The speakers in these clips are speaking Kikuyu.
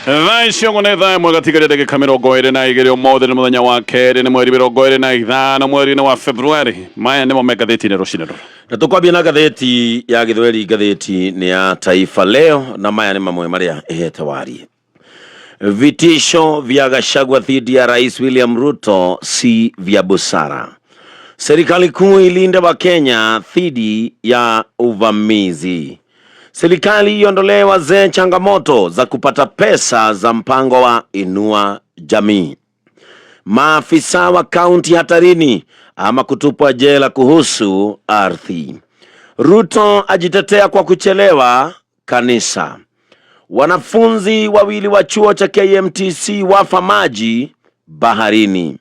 Thaa icio ũguo nĩ thaa 1 gatigaria ndagĩka 22. Ũmũthĩ nĩ mũthenya wa kerĩ, nĩ mweri 25 mweri-inĩ wa February. Maya nĩmo me ngathĩti-inĩ rũcinĩ rũrũ. Na tũkwambia na ngathĩti ya Gĩthweri, ngathĩti nĩ ya Taifa Leo, na maya nĩ mamwe marĩa ĩhete warie. Vitisho vya Gachagua dhidi ya Rais William Ruto si vya busara. Serikali kuu ilinde Wakenya dhidi ya uvamizi. Serikali iondolee wazee changamoto za kupata pesa za mpango wa Inua Jamii. Maafisa wa kaunti hatarini ama kutupwa jela kuhusu ardhi. Ruto ajitetea kwa kuchelewa kanisa. Wanafunzi wawili wa chuo cha KMTC wafa maji baharini.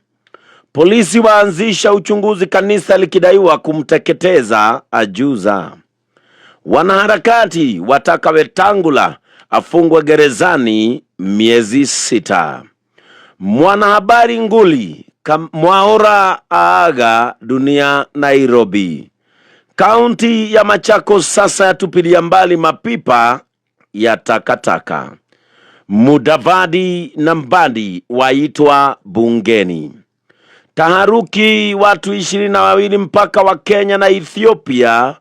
Polisi waanzisha uchunguzi kanisa likidaiwa kumteketeza ajuza. Wanaharakati wataka Wetangula afungwe gerezani miezi 6. Mwanahabari nguli Mwaura aaga dunia Nairobi. Kaunti ya Machakos sasa yatupilia mbali mapipa ya takataka. Mudavadi na Mbadi waitwa bungeni. Taharuki, watu 22 mpaka wa Kenya na Ethiopia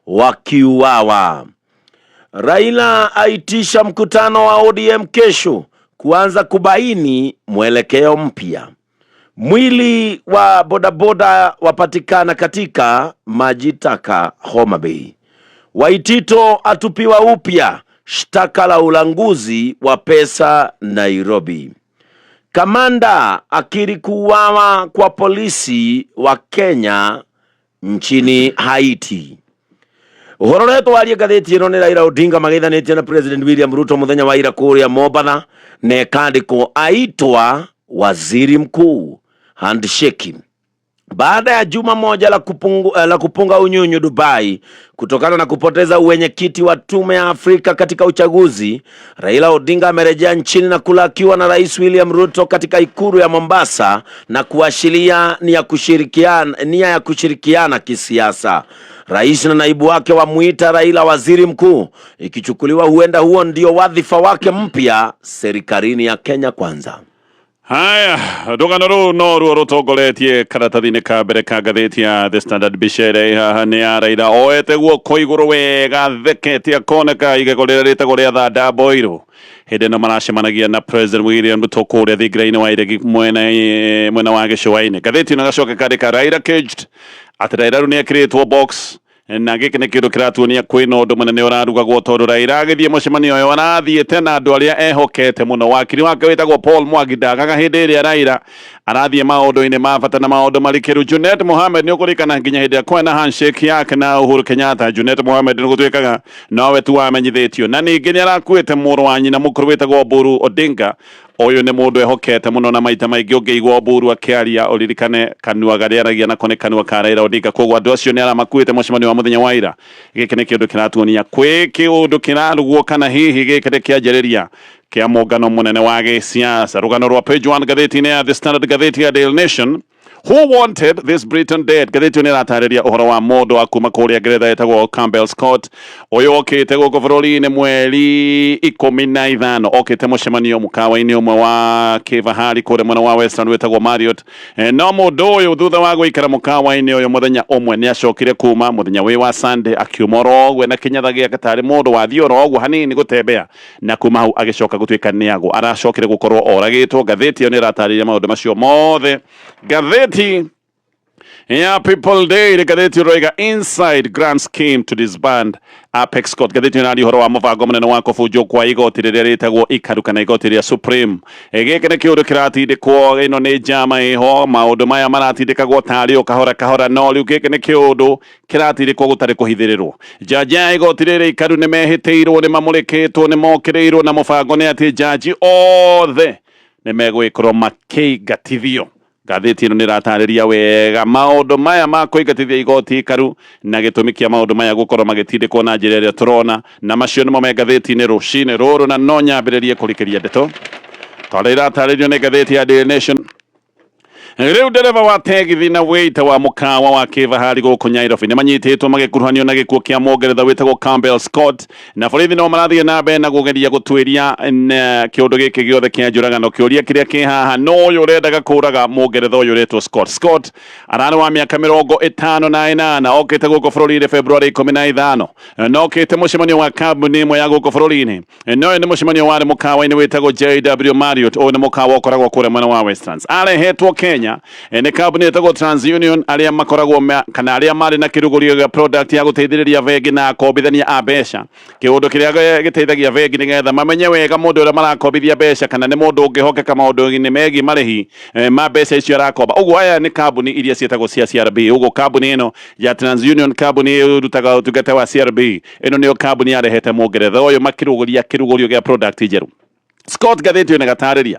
wakiuawa. Raila aitisha mkutano wa ODM kesho kuanza kubaini mwelekeo mpya. Mwili wa bodaboda wapatikana katika maji taka Homa Bay. Waitito atupiwa upya shtaka la ulanguzi wa pesa Nairobi. Kamanda akiri kuuawa kwa polisi wa Kenya nchini Haiti. Ũhoro ũrĩa twarie ngathĩti ĩno nĩ Raila Odinga magĩthanĩtie na President William Ruto mũthenya wa ira kũrĩa Mombatha, na ĩkandĩkwo aitwa waziri mkuu handshake. Baada ya juma moja la kupunga unyunyu Dubai kutokana na kupoteza uwenyekiti wa tume ya Afrika katika uchaguzi, Raila Odinga amerejea nchini na kulakiwa na Rais William Ruto katika ikulu ya Mombasa na kuashiria nia ya kushirikiana kisiasa. Rais na naibu wake wamuita Raila waziri mkuu, ikichukuliwa huenda huo ndio wadhifa wake mpya serikalini ya Kenya Kwanza. Haya, rũgano rũu no ruo rũtongoretie karatathi-inĩ ka mbere ka ngathĩti ya The Standard. Mbica ĩrĩa ĩ haha nĩ ya Raila oete guoko igũrũ wega, thekete, akoneka igego rĩrĩa rĩtagwo rĩa thanda mboirũ, hĩndĩ ĩno maracemanagia na President William Ruto kũrĩa thingira-inĩ wa iregi mwena wa gĩcũa-inĩ. Ngathĩti ĩno ĩgacoka ĩkandĩka Raila caged, atĩ Raila rĩu nĩ ekĩrĩtwo box, na gĩkĩ nĩ kĩndũ kĩratuonia kwĩna ũndũ mũnene ũrarugagwo, tondũ Raila agĩthiĩ mũcemanio ũyũ arathiĩte na andũ arĩa ehokete mũno. Wakiri wake wĩtagwo Paul Mwangi ndagaga hĩndĩ ĩrĩa Raila arathiĩ maũndũ-inĩ ma bata na maũndũ marikĩru. Junet Mohamed, nĩ ũkũririkana nginya hĩndĩ ĩrĩa kwena handshake yake na Uhuru Kenyatta, Junet Mohamed nĩ gũtuĩkaga nowe tu wamenyithĩtio. Na ningĩ nĩ arakuĩte mũrũ wa nyina mũkũrũ wĩtagwo Oburu Odinga. Ũyũ nĩ mũndũ ehokete mũno, na maita maingĩ ũngĩigua Oburu akĩaria ũririkane kanua karĩa aragia nako nĩ kanua ka Raila Odinga. Koguo andũ acio nĩ aramakuĩte mũcemanio wa mũthenya wa ira. Gĩkĩ nĩ kĩũndũ kĩratuonia kwĩ kĩũndũ kĩrarugwo, kana hihi gĩkĩ nĩ kĩanjĩrĩria kĩa mũngano mũnene wa gĩsiasa. Rũgano rwa page 1 ngathĩti-inĩ ya The Standard. Ngathĩti ya Daily Nation, "Who wanted this Briton dead?" Ngathĩti ĩyo nĩ ĩratarĩria ũhoro wa mũndũ wa kuma kũrĩa Ngeretha etagwo Campbell Scott. Ũyũ okĩte gũkũ bũrũri-inĩ mweri 15, okĩte mũcemanio mũkawa-inĩ ũmwe wa kĩbahari kũrĩa mwena wa Western wĩtagwo Marriott. No mũndũ ũyũ thutha wa gũikara mũkawa-inĩ ũyũ mũthenya ũmwe, nĩ acokire kuma mũthenya wĩ wa Sunday, akiuma oro ũguo na kĩnyatha gĩake, tarĩ mũndũ wathiĩ oro ũguo hanini gũtembea, na kuma hau agĩcoka gũtuĩka nĩ agwo, aracokire gũkorwo oragĩtwo. Ngathĩti ĩyo nĩ ĩratarĩria maũndũ macio mothe. Ngathĩti ya People Daily, ngathĩti ũroiga "Inside Grand Scheme to Disband Apex Court". Ngathĩti ĩno ĩraria ũhoro wa mũbango mũnene wa kũbunjwo kwa igoti rĩrĩa rĩtagwo ikaru kana igoti rĩa Supreme. Gĩkĩ nĩ kĩũndũ kĩratindĩkwo, ĩno nĩ njama ĩho, maũndũ maya maratindĩkagwo tarĩ o kahora kahora, no rĩu gĩkĩ nĩ kĩũndũ kĩratindĩkwo gũtarĩ kũhithĩrĩrwo. Jaji ya igoti rĩrĩ ikaru nĩ mehĩtĩirwo, nĩ mamũrĩkĩtwo, nĩ mokĩrĩirwo, na mũbango nĩ atĩ jaji othe nĩ megũgĩkorwo makĩingatithio. Ngathĩti ĩno nĩ ĩratarĩria wega maũndũ maya ma kũingatithia igoti ikaru na gĩtũmi kĩa maũndũ maya gũkorwo magĩtindĩkwo na njĩra ĩrĩa tũrona, na macio nĩmo me ngathĩti-inĩ rũcinĩ rũrũ. Na no nyambĩrĩrie kũrikĩria ndeto tondũ iratarĩrio nĩ ngathĩti ya Daily Nation. Rĩu ndereba wa tegithi na waiter wa mũkawa wa kĩbahari gũkũ Nyairobi nĩ manyitĩtwo magĩkuruhanio na gĩkuũ kĩa Mũngeretha wĩtagwo Campbell Scott, na borithi no marathiĩ na mbere na kũgeria gũtuĩria kĩũndũ gĩkĩ gĩothe kĩa njũragano. Kĩũria kĩrĩa kĩ haha, no ũyũ ũrendaga kũraga Mũngeretha ũyũ ũretwo Scott. Scott ararĩ wa mĩaka 58, okĩte gũkũ bũrũri-inĩ Februarĩ 15, na okĩte mũcemanio wa kambuni ĩmwe ya gũkũ bũrũri-inĩ. No ũyũ nĩ mũcemanio warĩ mũkawa-inĩ wĩtagwo JW Marriott. Ũyũ nĩ mũkawa ũkoragwo kũrĩa mwena wa Westlands. Arehetwo Kenya nĩ kambuni ĩtagwo TransUnion, arĩa makoragwo kana arĩa marĩ na kĩrugũrio gĩa product ya gũteithĩrĩria bengi na akombithania a mbeca. Kĩũndũ kĩrĩa gĩteithagia bengi nĩgetha mamenye wega mũndũ ũrĩa marakombithia mbeca kana nĩ mũndũ ũngĩhokeka maũndũ-inĩ megiĩ marĩhi ma mbeca icio arakomba. Ũguo aya nĩ kambuni iria ciĩtagwo cia CRB. Ũguo kambuni ĩno ya TransUnion, kambuni ĩrutaga ũtungata wa CRB, ĩno nĩyo kambuni yarehete Mũngeretha ũyũ makĩrugũria kĩrugũrio gĩa product njerũ. Scott ngathĩti ĩno ĩgatarĩria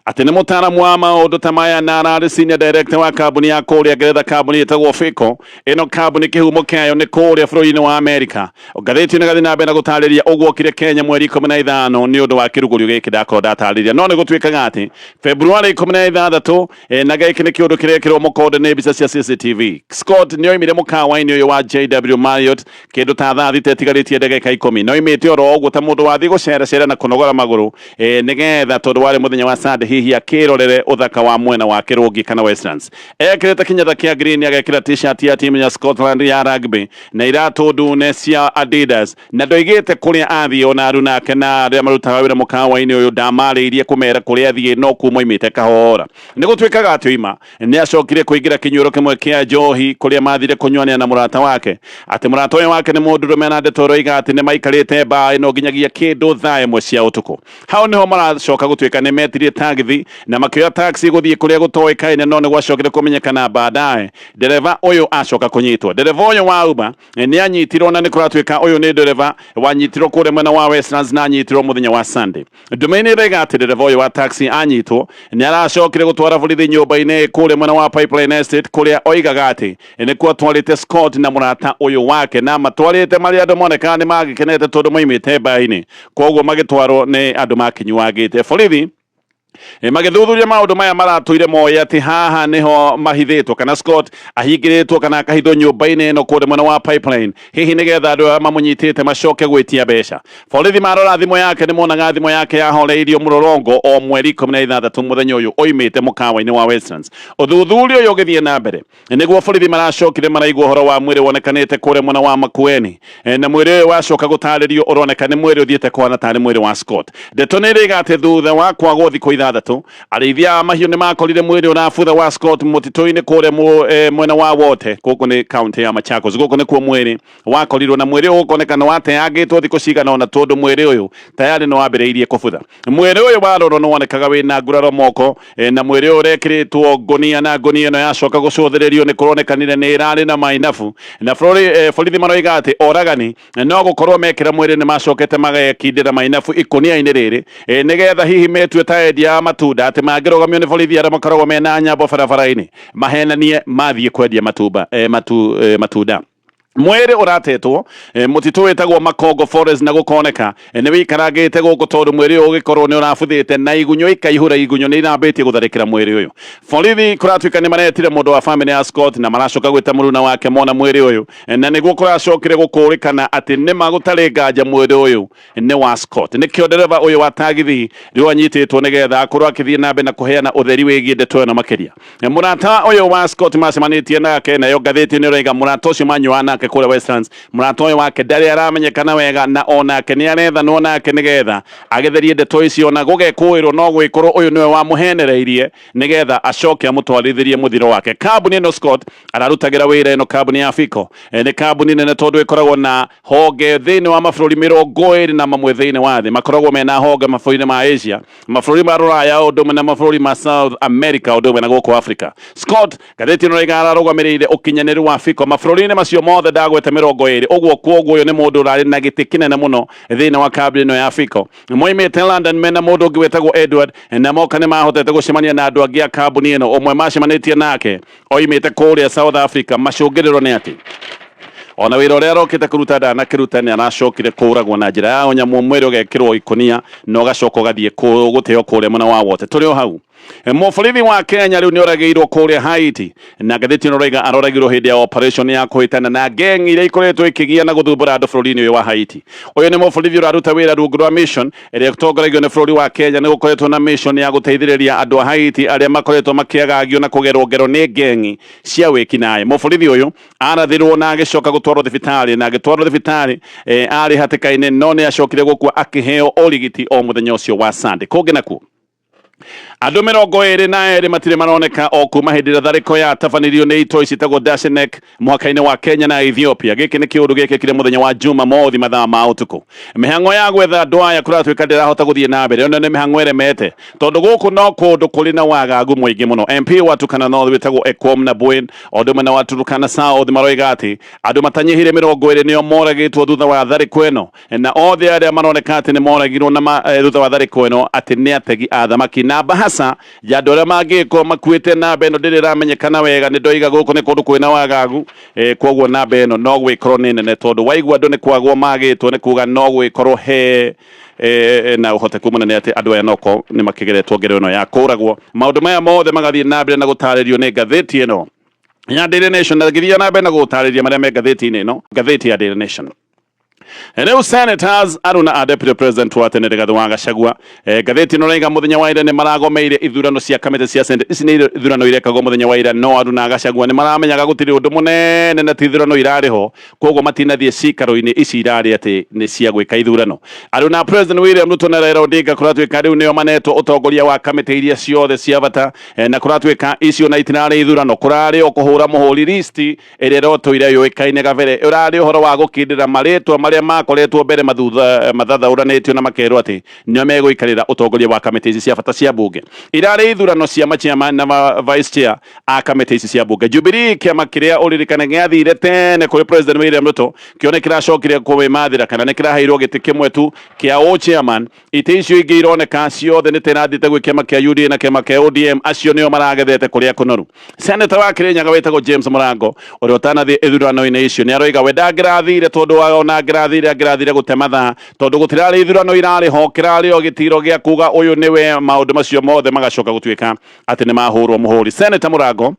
atĩ nĩ mũtaaramu wa maũndũ ta maya na ararĩ senior director wa kambuni ya kũrĩa Ngeretha, kambuni ĩtagwo Fico. Ĩno kambuni kĩhumo kĩayo nĩ kũrĩa bũrũri-inĩ wa Amerika. Ngathĩti ĩno ĩgathiĩ na mbere na gũtarĩria ũguo okire Kenya mweri 15 nĩ ũndũ wa kĩrugũrio gĩkĩ ndakorwo ndatarĩria. No nĩ gũtuĩkaga atĩ Februarĩ 16, na gĩkĩ nĩ kĩũndũ kĩrekĩrwo mũkonde nĩ mbica cia CCTV. Scott nĩ oimire mũkawa-inĩ ũyũ wa JW Marriott kĩndũ ta thaa 6 ĩtigarĩtie ndagĩka 10, na oimĩte oro ũguo ta mũndũ wathiĩ gũceracera na kũnogora magũrũ, nĩgetha tondũ warĩ mũthenya wa Sunday hihi akĩrorere ũthaka wa mwena wa Kĩrũngi kana Westlands. Ekĩrĩte kĩnyatha kĩa green, agekĩra t-shirt ya timu ya Scotland ya rugby na iratũ ndune cia Adidas, na ndoigĩte kũrĩa athiĩ. Ona aruna ake na arĩa marutaga wĩra mũkawa-inĩ ũyũ ndamarĩirie kũmera kũrĩa athiĩ, no kuma oimĩte kahora. Nĩ gũtuĩkaga atĩ oima nĩ acokire kũingĩra kĩnyuĩro kĩmwe kĩa njohi kũrĩa mathire kũnyuanĩra na mũrata wake. Atĩ mũrata ũyũ wake nĩ mũndũrũme, na ndeto ĩroiga atĩ nĩ maikarĩte mbaa ĩno nginyagia kĩndũ thaa 1 cia ũtukũ. Hau nĩho maracoka gũtuĩka nĩ metirie tagithi na makĩoya taxi gũthiĩ kũrĩa gũtoĩkaine, no nĩ gwacokire kũmenyekana baadaye ndereba ũyũ acoka kũnyitwo. Ndereba ũyũ wa Uber nĩ anyitirwo, na nĩ kũratuĩka ũyũ nĩ ndereba wanyitirwo kũrĩa mwena wa Westlands na anyitirwo mũthenya wa Sunday. Ndũmĩrĩri ĩraiga atĩ ndereba ũyũ wa taxi anyitwo nĩ aracokire gũtwara borithi nyũmba-inĩ kũrĩa mwena wa Pipeline Estate, kũrĩa oigaga atĩ nĩkuo atwarĩte Scott na mũrata ũyũ wake, na matwarĩte marĩa andũ monekaga nĩ magĩkenete tondũ moimĩte mbaĩ-inĩ, koguo magĩtwarwo nĩ andũ makĩnyuangĩte. Borithi magĩthuthuria maũndũ maya maratũire moĩ atĩ haha nĩho mahithĩtwo, kana Scott ahingĩrĩtwo kana akahithwo nyũmba-inĩ ĩno kũrĩa mwena wa Pipeline, hihi nĩgetha andũ arĩa mamũnyitĩte macoke gwĩtia mbeca. Borithi marora thimũ yake nĩ monaga thimũ yake yahoreirio mũrorongo o mweri 16, mũthenya ũyũ oimĩte mũkawa-inĩ wa Westlands. Ũthuthuria ũyũ ũgĩthiĩ na mbere nĩguo borithi maracokire maraigua ũhoro wa mwĩrĩ wonekanĩte kũrĩa mwena wa Makueni, na mwĩrĩ ũyũ wacoka gũtarĩrio ũroneka nĩ mwĩrĩ ũthiĩte kũhana tarĩ mwĩrĩ wa Scott. Ndeto nĩ ĩrĩga atĩ thutha wa kwagwo thikũ 6, arĩithia a mahiũ nĩ makorire mwĩrĩ ũrabutha wa Scott mũtitũ-inĩ kũrĩa mwena wa Wote, gũkũ nĩ kaunti ya Machakos. Gũkũ nĩkuo mwĩrĩ wakorirwo, na mwĩrĩ ũyũ ũkoneka nĩ wateangĩtwo thikũ cigana ũna tondũ mwĩrĩ ũyũ tayarĩ nĩ wambĩrĩirie kũbutha. Mwĩrĩ ũyũ warorwo nĩ wonekaga wĩna nguraro moko, na mwĩrĩ ũyũ ũrekĩrĩtwo ngũnia, na ngũnia ĩno yacoka gũcũthĩrĩrio nĩ kũronekanire nĩ ĩrarĩ na mainabu, na borithi maroiga atĩ oragani no gũkorwo mekĩra mwĩrĩ nĩ macokete magekindĩra mainabu ikũnia-inĩ rĩrĩ, nĩgetha hihi metue ta endia a matunda, atĩ mangĩrũgamio nĩ borithi arĩa makoragwo mena nyambo barabara-inĩ mahenanie mathiĩ kwendia matunda. Mwĩrĩ ũratetwo mũtitũ wĩtagwo Makongo Forest, na gũkoneka nĩ wĩikarangĩte gũkũ tondũ mwĩrĩ ũyũ ũgĩkorwo nĩ ũrabuthĩte na igunyũ ikaihũra, igunyũ nĩ irambĩtie gũtharĩkĩra mwĩrĩ ũyũ. Borithi kũratuĩka nĩ maretire mũndũ wa famĩlĩ ya Scott na maracoka gwĩta mũruna wake mona mwĩrĩ ũyũ, na nĩguo kũracokire gũkũrĩkana atĩ nĩma gũtarĩ nganja mwĩrĩ ũyũ nĩ wa Scott. Nĩkĩo ndereba ũyũ wa tagithi rĩu anyitĩtwo nĩgetha akorwo akĩthiĩ na mbere na kũheana ũtheri wĩgiĩ ndeto ĩno makĩria. Mũrata ũyũ wa Scott macemanĩtie nake, nayo ngathĩti nĩ ĩroiga mũrata ũcio manyuaga nake kũrĩa Westlands, mũrata ũyũ wake ndarĩ aramenyekana wega, na onake nĩ arethanwo nake nĩgetha agĩtherie ndeto icio, na gũgekũĩrwo no gwĩkorwo ũyũ nĩwe wamũhenereirie nĩgetha acoke amũtwarithĩrie mũthiro wake. Kambuni ĩno Scott ararutagĩra wĩra, ĩno kambuni ya Fico, nĩ kambuni nene tondũ ĩkoragwo na honge thĩinĩ wa mabũrũri 21 thĩinĩ wa thĩ. Makoragwo mena honge mabũrũri ma Asia, mabũrũri ma Rũraya, ũndũ ũmwe na mabũrũri ma South America, ũndũ ũmwe na gũkũ Africa. Scott ngathĩti ĩno ĩraiga ararũgamĩrĩire ũkinyanĩru wa Fico mabũrũri-inĩ macio mothe ndagwete 20. Ũguo kwoguo ũyũ nĩ mũndũ ũrarĩ na gĩtĩ kĩnene mũno thĩinĩ wa kambuni ĩno ya Fico. Moimĩte London mena mũndũ ũngĩ wĩtagwo Edward, na moka nĩ mahotete gũcemania na andũ angĩ a kambuni ĩno. Ũmwe macemanĩtie nake oimĩte kũrĩa South Africa. Macũngĩrĩro nĩ atĩ ona wĩra ũrĩa arokĩte kũruta ndanakĩruta, nĩ aracokire kũragwo na njĩra ya ũnyamũ, mwĩrĩ ũgekĩrwo ikũnia na ũgacoka ũgathiĩ gũteo kũrĩa mwena wa Wote. Tũrĩ o hau. Mũborithi wa Kenya rĩu nĩ oragĩirwo kũrĩa Haiti, na ngathĩti ĩno ĩroiga aroragirwo hĩndĩ ya operation ya kũhĩtana na gang iria ikoretwo ikĩgia na gũthumbũra andũ bũrũri-inĩ ũyũ wa Haiti. Ũyũ nĩ mũborithi ũraruta wĩra rungu rwa mission ĩrĩa ĩtongoragio nĩ bũrũri wa Kenya. Nĩ gũkoretwo na mission ya gũteithĩrĩria andũ a Haiti arĩa makoretwo makĩagagio na kũgerwo ngero nĩ gang cia wĩkinaĩ. Mũborithi ũyũ arathirwo na agĩcoka gũtwarwo thibitarĩ, na agĩtwarwo thibitarĩ arĩ hatĩka-inĩ, no nĩ acokire gũkua akĩheo ũrigiti o mũthenya ũcio wa Sunday. Kũngĩ nakuo, andũ 22 matirĩ maroneka o kuma hĩndĩ ĩrĩa tharĩko yatabanirio nĩ itoi ciĩtagwo Dashenek mũhaka-inĩ wa Kenya na Ethiopia. Gĩkĩ nĩ kĩũndũ gĩkĩkire mũthenya wa Jumamothi mathaa ma ũtukũ. Mĩhang'o ya gwetha andũ aya kũratuĩka ndĩrahota gũthiĩ na mbere, ona nĩ mĩhang'o ĩremete tondũ gũkũ no kũndũ kũrĩ na wagagu mũingĩ mũno. MP wa Turkana North wĩtagwo Ekwom na Bwin o ũndũ ũmwe na wa Turkana South maroiga atĩ andũ matanyihĩire 20 nĩo moragĩtwo thutha wa tharĩko ĩno, na othe arĩa maroneka atĩ nĩ moragirwo na thutha wa tharĩko ĩno atĩ nĩ ategi a thamaki. Namba hasa ya andũ arĩa mangĩkorwo makuĩte, namba ĩno ndĩrĩ ĩramenyekana wega. Nĩ ndoiga gũkũ nĩ kũndũ kwĩna wagagu, koguo namba ĩno no gwĩkorwo nĩ nene, tondũ waigua andũ nĩ kwagwo magĩtwo, nĩ kuga no gwĩkorwo he na ũhoteku mũnene atĩ andũ aya noko nĩ makĩgeretwo ngero ĩno ya kũragwo. Maũndũ maya mothe magathiĩ na mbere na gũtarĩrio nĩ ngathĩti ĩno ya Daily Nation, na ngĩthiĩ na mbere na gũtarĩria marĩa me ngathĩti-inĩ ĩno, ngathĩti ya Daily Nation. Rĩu senators aruna a deputy president wa tene Rigathi wa Gachagua, ngathĩti ĩno raiga mũthenya wa ira nĩ maragomeire ithurano cia kamĩtĩ cia Senate. Ici nĩ ithurano irekagwo mũthenya wa ira, no aruna a Gachagua nĩ maramenyaga gũtirĩ ũndũ mũnene na ti ithurano irarĩ ho, koguo matinathiĩ cikaro-inĩ ici irarĩ atĩ nĩ cia gwĩka ithurano. Aruna President William Ruto na Raila Odinga kũratuĩka rĩu nĩo manetwo ũtongoria wa kamĩtĩ iria ciothe cia bata, na kũratuĩka icio na itirarĩ ithurano, kũrarĩ o kũhũra mũhũri listi ĩrĩa ĩrotũire yũĩkaine gabere. Ũrarĩ ũhoro wa gũkindĩra marĩtwa marĩa makoretwo mbere mathathaũranĩtio na makerwo atĩ nĩo megũikarĩra ũtongoria wa kamĩtĩ ici cia bata cia bunge. Irarĩ ithurano cia machairman na vice chair a kamĩtĩ ici cia bunge. Jubilee, kĩama kĩrĩa ũririkane gĩathire tene kũrĩ President William Ruto, kĩo nĩ kĩracokire kwĩmathĩra kana nĩ kĩraheirwo gĩtĩ kĩmwe tu kĩa ũ chairman. Itĩ icio ingĩ ironeka ciothe nĩ terathiĩte gwĩ kĩama kĩa UDA na kĩama kĩa ODM, acio nĩo maragethete kũrĩa kũnoru. Senator wa Kirinyaga wĩtagwo James Mũrango, ũrĩa ũtanathiĩ ithurano-inĩ icio, nĩ aroiga we ndangĩrathire, tondũ ona angĩrathire gũte mathaa, tondũ gũtirarĩ ithurano irarĩ ho, kĩrarĩ o gĩtiro gĩa kuga ũyũ nĩwe. Maũndũ macio mothe magacoka gũtuĩka atĩ nĩ mahũrwo mũhũri. Senator Mũrango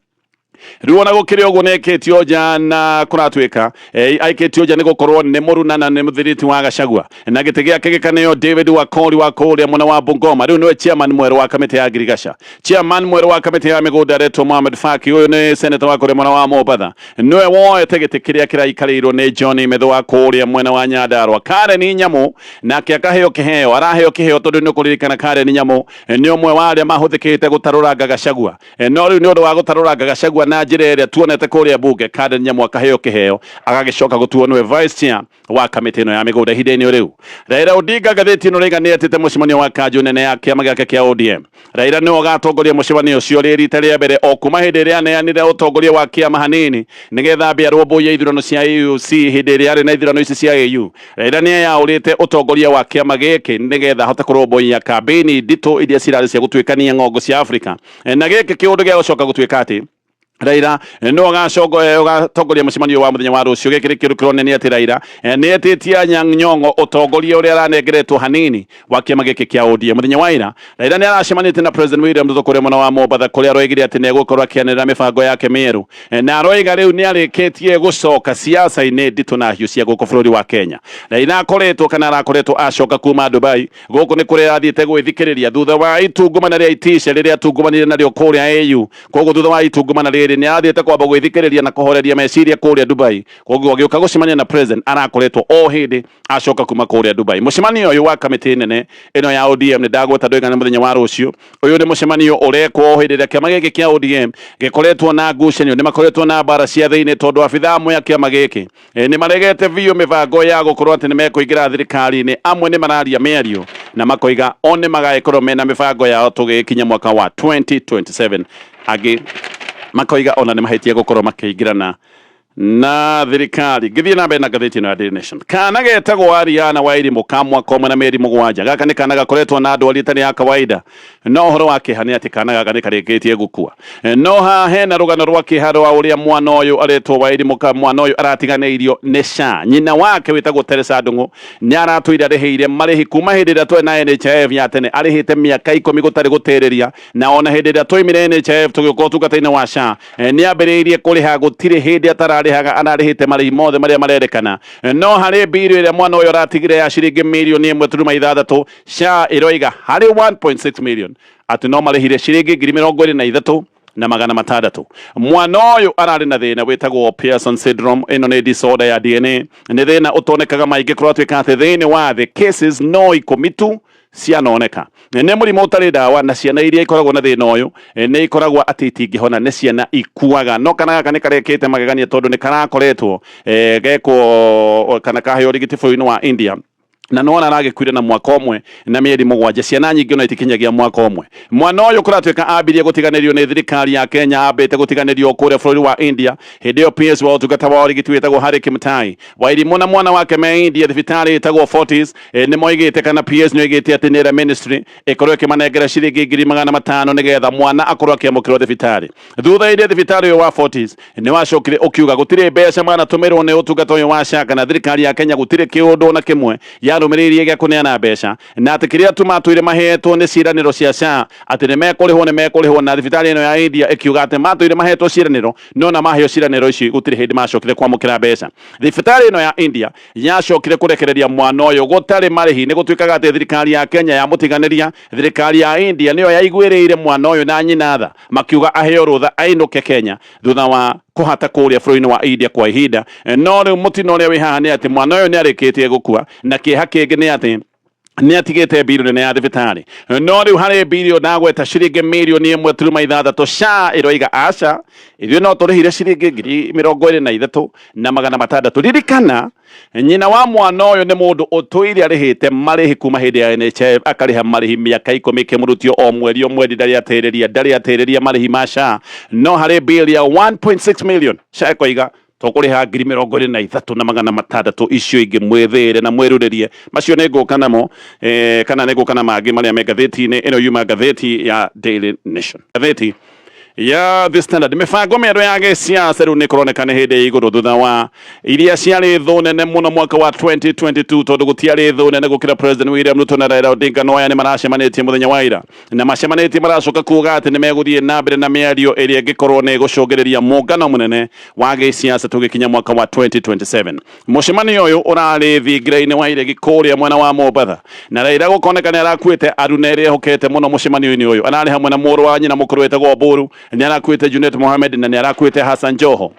rĩu ona gũkĩrĩ ũguo nĩ aikĩtio nja, na kũratuĩka aikĩtio nja nĩ gũkorwo nĩ mũruna na nĩ mũthiriti wa Gachagua, na gĩtĩ gĩake gĩkaneo David Wakoli wa kũrĩa mwena wa Bungoma. Rĩu nĩwe chairman mwerũ wa kamĩtĩ ya ngirigaca. Chairman mwerũ wa kamĩtĩ ya mĩgũnda aretwo Mohamed Faki, ũyũ nĩ senator wa kũrĩa mwena wa Mombatha, nĩwe woete gĩtĩ kĩrĩa kĩraikarĩirwo nĩ John Methu wa kũrĩa mwena wa Nyandarua. Karen Nyamu nake akaheo kĩheo, araheo kĩheo tondũ nĩ ũkũririkana Karen Nyamu nĩ ũmwe wa arĩa mahũthĩkĩte gũtarũranga Gachagua. No rĩu nĩ ũndũ wa gũtarũranga Gachagua na njĩra ĩrĩa tuonete kũrĩa bunge, Karen Nyamu akaheo kĩheo, agagĩcoka gũtuo nĩwe vice chair wa kamĩtĩ ĩno ya mĩgũnda. Ihinda-inĩ rĩu Raila Odinga, ngathĩti ĩno rĩiga nĩ etĩte mũcemanio wa kanjũ nene ya kĩama gĩake kĩa ODM. Raila nĩwe ũgatongoria mũcemanio ũcio rĩ rita rĩa mbere o kuma hĩndĩ ĩrĩa aneanire ũtongoria wa kĩama hanini nĩgetha ambe arũmbũiye ithurano cia AUC. Hĩndĩ ĩrĩa arĩ na ithurano ici cia AU, Raila nĩ eyaũrĩte ũtongoria wa kĩama gĩkĩ nĩgetha ahote kũrũmbũiya kambĩini nditũ iria cirarĩ cia gũtuĩkania ng'ongo cia Afrika, na gĩkĩ kĩũndũ gĩa gũcoka gũtuĩka atĩ Raila no ũgatongoria mũcemanio wa mũthenya wa rũciũ. Gĩkĩ nĩ kĩndũ kĩronania atĩ Raila nĩ etĩtie Anyang' Nyong'o ũtongoria ũrĩa aranengeretwo hanini wa kĩama gĩkĩ kĩa ODM. Mũthenya wa ira Raila nĩ aracemanĩtie na President William Ruto kũrĩa mwena wa Mombatha, kũrĩa aroigire atĩ nĩ egũkorwo akĩanĩrĩra mĩbango yake mĩerũ, na aroiga rĩu nĩ arĩkĩtie gũcoka siasa-inĩ nditũ na hiũ cia gũkũ bũrũri wa Kenya. Raila akoretwo kana arakoretwo acoka kuma Dubai. Gũkũ nĩ kũrĩa athiĩte gwĩthikĩrĩria thutha wa itungumana rĩa itisha rĩrĩa atungumanire narĩo kũrĩa AU. Koguo thutha wa itungumana rĩrĩ nĩ arathiĩte kwamba gwĩthikĩrĩria na kũhoreria meciria kũrĩa Dubai. Koguo agĩũka gũcemania na president arakoretwo o hĩndĩ acoka kuma kũrĩa Dubai. Mũcemanio ũyũ wa kamĩtĩ nene ĩno ya ODM nĩ ndagweta ndoiga nĩ mũthenya wa rũciũ. Ũyũ nĩ mũcemanio ũrekwo o hĩndĩ ĩrĩa kĩama gĩkĩ kĩa ODM gĩkoretwo na ngucanio, nĩ makoretwo na mbara cia thĩinĩ, tondũ abithaa amwe a kĩama gĩkĩ nĩ maregete biũ mĩbango ya gũkorwo atĩ nĩ mekũingĩra thirikari-inĩ. Amwe nĩ mararia mĩario na makoiga o nĩ magagĩkorwo mena mĩbango yao tũgĩkinya mwaka wa 2027. Angĩ makoiga ona nĩ mahĩtie gũkorwo makĩingĩrana Na thirikari. Ngĩthiĩ na mbere na ngathĩti ĩno ya Daily Nation, kana getagwo Ariana Wairimu ka mwaka ũmwe na mĩeri 7. Gaka nĩ kana gakoretwo na ndwari ĩtarĩ ya kawaida, no ũhoro wa kĩeha nĩ atĩ kana gaka nĩ karĩkĩtie gũkua. No haha hena rũgano rwa kĩeha rwa ũrĩa mwana ũyũ aretwo Wairimu ka mwana ũyũ aratiganĩirio nĩ SHA. Nyina wake wĩtagwo Teresa Ndung'u nĩ aratũire arĩhĩire marĩhi kuma hĩndĩ ĩrĩa twarĩ na NHIF ya tene, arĩhĩte mĩaka 10 gũtarĩ gũtĩrĩria, na ona hĩndĩ ĩrĩa twaimire NHIF tũgĩũka ũtungata-inĩ wa SHA, nĩ ambĩrĩirie kũrĩha, gũtirĩ hĩndĩ atararĩhaga, ararĩhĩte marĩhi mothe marĩa marerĩkana. No harĩ mbirũ ĩrĩa mwana ũyũ aratigire ya ciringi mirioni 1.6, SHA ĩroiga harĩ 1.6 million atĩ no marĩhire ciringi 23,600. Mwana ũyũ ararĩ na thĩna wĩtagwo Pearson syndrome. Ĩno nĩ disorder ya DNA, nĩ thĩna ũtonekaga maingĩ. Kũratuĩka atĩ thĩinĩ wa thĩ cases no 10 tu cianoneka. Nĩ mũrimũ ũtarĩ ndawa, na ciana iria ikoragwo na thĩna ũyũ nĩ ikoragwo atĩ itingĩhona, nĩ ciana ikuaga. No kana gaka nĩ karekĩte magegania, tondũ nĩ karakoretwo gekwo kana kaheo ũrigiti bũrũri-inĩ wa India, na nĩwona aragĩkuire na mwaka ũmwe na mĩeri 7. Ciana nyingĩ ona itikinyagia mwaka ũmwe. Mwana ũyũ kũratuĩka ambirie gũtiganĩrio nĩ thirikari ya Kenya, ambĩte gũtiganĩrio kũrĩa bũrũri wa India. Hĩndĩ ĩyo PS wa ũtungata wa ũrigiti wĩtagwo Harry Kimutai Wairimu na mwana wake me India, thibitarĩ ĩtagwo Fortis, nĩ moigĩte kana PS nĩ oigĩte atĩ nĩ ministry ĩkorwo ĩkĩmanengera ciringi 500,000 nĩgetha mwana akorwo akĩamũkĩrwo thibitarĩ. Thutha-inĩ thibitarĩ ũyũ wa Fortis nĩ wacokire ũkiuga gũtirĩ mbeca manatũmĩrwo nĩ ũtungata ũyũ wa SHA kana thirikari ya Kenya, gũtirĩ kĩũndũ ona kĩmwe yarũmĩrĩirie gĩa kũneana mbeca, na atĩ kĩrĩa tu matũire mahetwo nĩ ciĩranĩro cia SHA atĩ nĩ mekũrĩhwo, nĩ mekũrĩhwo. Na thibitarĩ ĩno ya India ĩkiuga atĩ matũire mahetwo ciĩranĩro, no na maheo ciĩranĩro ici gũtirĩ hĩndĩ macokire kwamũkĩra mbeca. Thibitarĩ ĩno ya India yacokire kũrekereria mwana ũyũ gũtarĩ marĩhi. Nĩ gũtuĩkaga atĩ thirikari ya Kenya yamũtiganĩria, thirikari ya India nĩyo yaiguĩrĩire mwana ũyũ na nyina tha, makiuga aheo rũtha ainũke Kenya thutha wa kũhata kũrĩa bũrũri-inĩ wa India kwa ihinda. No rĩu mũtino ũrĩa wĩ haha nĩ atĩ mwana ũyũ nĩ arĩkĩtie gũkua, na kĩeha kĩngĩ nĩ atĩ nĩ atigĩte mbirũ nene ya thibitarĩ. No rĩu harĩ mbirũ ndagweta ciringi mirioni 1.6, SHA ĩroiga aca, ithuĩ no tũrĩhire ciringi 23,600. Ririkana nyina wa mwana ũyũ nĩ mũndũ ũtũire arĩhĩte marĩhi kuma hĩndĩ ya NHIF, akarĩha marĩhi mĩaka 10 ĩkĩmũrutio o mweri o mweri, ndarĩ atĩrĩria, ndarĩ atĩrĩria marĩhi ma SHA. No harĩ bill ya 1.6 million, SHA ĩkoiga tũkũrĩha 23,600, icio ingĩ mwĩthĩre na mwĩrurĩrie. Macio nĩ ngũka namo, kana nĩ ngũka na mangĩ marĩa me ngathĩti-inĩ ĩno yuma ngathĩti ya Daily Nation. Ngathĩti ya The Standard, mĩbango mĩerũ ya gĩsiasa rĩu nĩ kũroneka nĩ hĩndĩ ya igũrũ thutha wa iria ciarĩ thũ nene mũno mwaka wa 2022, tondũ gũtiarĩ thũ nene gũkĩra President William Ruto na Raila Odinga. No aya nĩ maracemanĩtie mũthenya wa ira, na macemanĩtie maracoka kuga atĩ nĩ megũthiĩ na mbere na mĩario ĩrĩa ĩngĩkorwo nĩ ĩgũcũngĩrĩria mũngano mũnene wa gĩsiasa tũgĩkinya mwaka wa 2027. Mũcemanio ũyũ ũrarĩ thingira-inĩ wa iregi kũrĩa mwena wa Mombatha, na Raila gũkoneka nĩ arakuĩte aruna ĩrĩa ehokete mũno. Mũcemanio-inĩ ũyũ ararĩ hamwe na mũrũ wa nyina mũkũrũ wĩtagwo Oburu, nĩ arakuĩte Junet Mohamed, na nĩ arakuĩte Hassan Joho.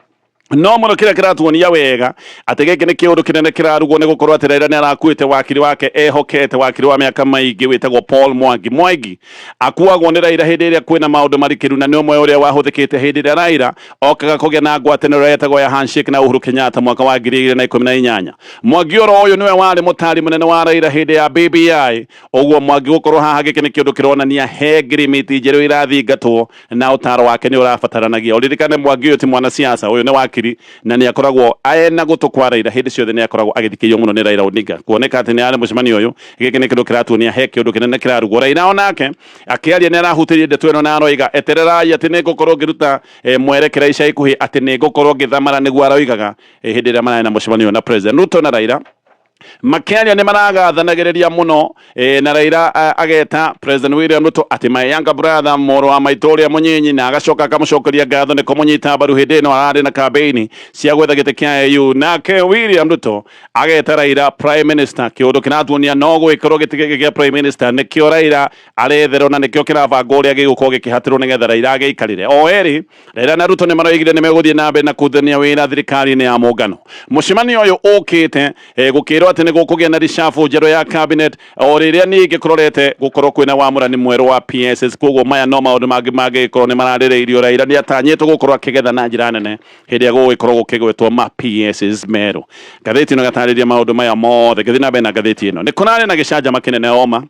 No mũno kĩrĩa kĩratuonia wega atĩ gĩkĩ nĩ kĩũndũ kĩnene kĩrarugwo nĩ gũkorwo atĩ Raila nĩ arakuĩte wakiri wake ehokete, wakiri wa mĩaka maingĩ wĩtagwo Paul Mwangi. Mwangi akuagwo nĩ Raila hĩndĩ ĩrĩa kwĩna maũndũ marikĩru, na nĩ ũmwe ũrĩa wahũthĩkĩte hĩndĩ ĩrĩa Raila okaga kũgĩa na ngwatanĩro yetagwo ya handshake na Uhuru Kenyatta mwaka wa 2018. Mwangi oro ũyũ nĩwe warĩ mũtari mũnene wa Raila hĩndĩ ya BBI. Ũguo Mwangi gũkorwo haha, gĩkĩ nĩ kĩũndũ kĩronania he ngirimiti njerũ irathingatwo na ũtaro wake nĩ ũrabataranagia. Ũririkane Mwangi ũyũ ti mwanasiasa, ũyũ nĩ wakiri, na nĩ akoragwo ena gũtũ kwa Raila hĩndĩ ciothe, nĩ akoragwo agĩthikĩrio mũno nĩ Raila Odinga. Kuoneka atĩ nĩ arĩ mũcemanio ũyũ, gĩkĩ nĩ kĩndũ kĩratuonia he kĩũndũ kĩnene kĩrarugwo. Raila onake akĩaria nĩ arahutĩrie ndeto ĩno, na aroiga etererai atĩ nĩ ngũkorwo ngĩruta mwerekera ica ikuhĩ, atĩ nĩ ngũkorwo ngĩthamara, nĩguo aroigaga hĩndĩ ĩrĩa mararĩ na mũcemanio na President Ruto. Na Raila makĩaria nĩ maragathanagĩrĩria mũno, na Raila ageta President William Ruto atĩ my younger brother, mũrũ wa maitũ ũrĩa mũnyinyi, na agacoka akamũcokeria ngatho nĩ kũmũnyita mbaru hĩndĩ ĩno ararĩ na campaign cia gwetha gĩtĩ kĩa AU. Nake William Ruto ageta Raila prime minister, kĩũndũ kĩratuonia no gwĩkĩrwo gĩtĩ gĩkĩ kĩa prime minister nĩkĩo Raila aretherwo, na nĩkĩo kĩrabangwo ũrĩa gĩgũkorwo gĩkĩhatĩrwo nĩgetha Raila agĩikarĩre. O erĩ Raila na Ruto nĩ maroigire nĩ megũthiĩ na mbere na kũrutithania wĩra thirikari-inĩ ya mũngano. Mũcemanio ũyũ ũkĩte gũkĩrwo atĩ nĩ gũkũgĩa na reshuffle njerũ ya cabinet, o rĩrĩa ningĩ kũrorete gũkorwo kwĩna wamũrani mwerũ wa PSs. Koguo maya no maũndũ mangĩ mangĩgĩkorwo nĩ mararĩrĩirio. Raila nĩ atanyĩtwo gũkorwo akĩgetha na njĩra nene hĩndĩ ĩrĩa gũgũgĩkorwo gũkĩgwetwo ma PSs merũ. Ngathĩti ĩno ĩgatarĩria maũndũ maya mothe. Ngĩthiĩ na mbere na ngathĩti ĩno, nĩ kũrarĩ na gĩcanjama kĩnene oma.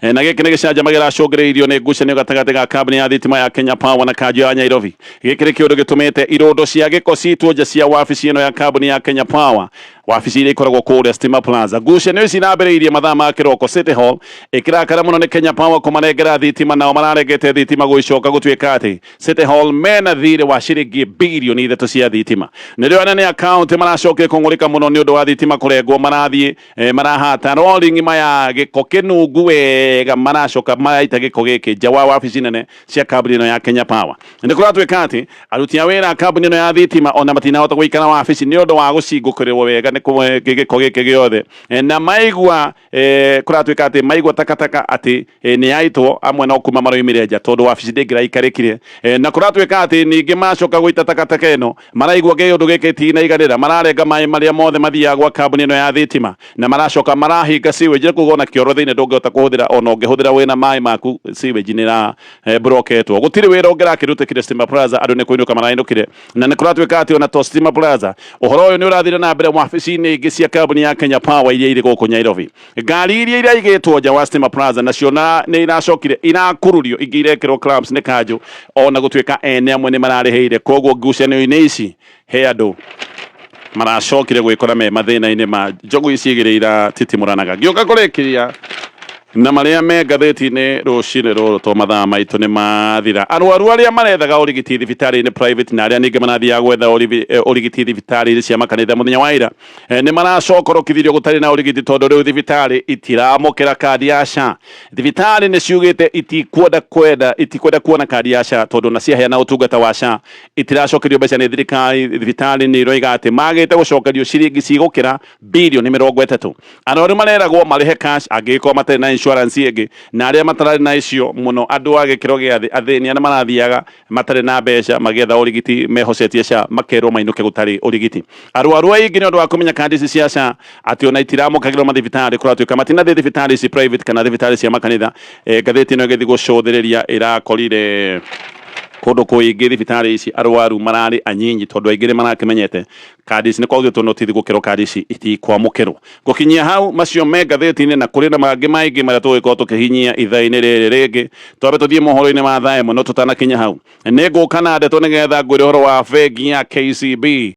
Na gĩkĩ nĩ gĩcanjama kĩracũngĩrĩirio nĩ ngucanio gatagatĩ ga kambuni ya thitima ya Kenya Power na kanjũ ya Nairobi. Gĩkĩ nĩ kĩũndũ gĩtũmĩte irũndo cia gĩko citwo nja cia wabici ĩno ya kambuni ya Kenya Power, wabici iria ikoragwo kũrĩa Stima Plaza. Ngucanio ici irambĩrĩirie mathaa ma kĩroko City Hall ĩkĩrakara mũno nĩ Kenya Power kũmanengera thitima, nao mararengete thitima gũgĩcoka gũtuĩka atĩ City Hall mena thirĩ wa ciringi 3 birioni cia thitima. Nĩrĩo anene a kaunti maracokire kũng'ũrĩka mũno nĩ ũndũ wa thitima kũrengwo, marathiĩ marahata rori ng'ima ya gĩko kĩnungu wega, maracoka maraita gĩko gĩkĩ nja wa wabici nene cia kambuni ĩno ya Kenya Power. Nĩ kũratuĩka atĩ aruti a wĩra a kambuni ĩno ya thitima ona matinahota gũikara wabici nĩ ũndũ wa gũcingũkĩrwo wega nĩ gĩko gĩkĩ gĩothe. Na maigua kũratuĩka atĩ maigua takataka atĩ nĩ yaitwo, amwe no kuma maroimire nja tondũ wabici ndĩngĩraikarĩkire. Na kũratuĩka atĩ ningĩ macoka gũita takataka ĩno, maraigua kĩũndũ gĩkĩ tinaiganĩra, mararenga maĩ marĩa mothe mathiaga gwa kambuni ĩno ya thitima na maracoka marahinga sewage kuga ona kĩoro thĩinĩ ndũngĩhota kũhũthĩra, ona ũngĩhũthĩra wĩna maĩ maku sewage nĩ ĩra broketwo, gũtirĩ wĩra ũngĩrakĩrutĩkire Stima Plaza, andũ nĩ kũinũka marainũkire. Na nĩ kũratuĩka atĩ ona to Stima Plaza, ũhoro ũyũ nĩ ũrathire na mbere wabici-inĩ ingĩ cia kambuni ya Kenya Power iria irĩ gũkũ Nairobi. Ngari iria iraigĩtwo nja wa Stima Plaza nacio na nĩ iracokire irakururio, ingĩ irekĩrwo clamps nĩ kanjũ ona gũtuĩka ene amwe nĩ mararĩhĩire. Koguo ngucanio-inĩ ici he andũ maracokire gwĩkora me mathĩna-inĩ ma njogu ici igĩrĩ iratitimũranaga. Ngĩũka kũrĩkĩria na marĩa me ngathĩti-inĩ rũcinĩ rũrũ to mathaa maitũ nĩ mathira, arwaru arĩa marethaga ũrigiti thibitarĩ-inĩ private na arĩa ningĩ marathiaga gwetha ũrigiti thibitarĩ-inĩ cia makanitha mũthenya wa ira nĩ maracokorokithirio gũtarĩ na ũrigiti tondũ rĩu thibitarĩ itiramũkĩra kandi ya SHA. Thibitarĩ nĩ ciugĩte itikwenda kwenda itikwenda kuona kandi ya SHA tondũ na ciaheana ũtungata wa SHA itiracokerio mbeca nĩ thirikari. Thibitarĩ nĩ iroiga atĩ magĩte gũcokerio ciringi cigũkĩra 30 birioni. Arwaru mareragwo marĩhe cash angĩgĩkorwo matarĩ na insurance ĩngĩ, na arĩa matararĩ na icio mũno, andũ a gĩkĩro gĩa thĩ, athĩni arĩa marathiaga matarĩ na mbeca magĩetha ũrigiti mehocetie SHA, makerwo mainũke gũtarĩ ũrigiti. Arwaru aingĩ nĩ ũndũ wa kũmenya kandi ici cia SHA atĩ ona itiramũkagĩrwo mathibitarĩ, kũratuĩka matinathiĩ thibitarĩ ici private kana thibitarĩ cia makanitha. Ngathĩti ĩno ĩgĩthiĩ gũcũthĩrĩria ĩrakorire kũndũ kũingĩ thibitarĩ ici arwaru mararĩ anyinyi tondũ aingĩ nĩ marakĩmenyete kandi ici nĩ kwaugĩtwo notithi gũkĩrwo kandi ici itikwamũkĩrwo. Gũkinyia hau macio me ngathĩti-inĩ, na kũrĩ na mangĩ maingĩ marĩa tũgũgĩkorwo tũkĩhinyia ithaa-inĩ rĩrĩ rĩngĩ. Twambe tũthiĩ mohoro-inĩ ma thaa 1, no tũtanakinya hau nĩ ngũka na ndeto nĩgetha ngwĩre ũhoro wa bengi ya KCB.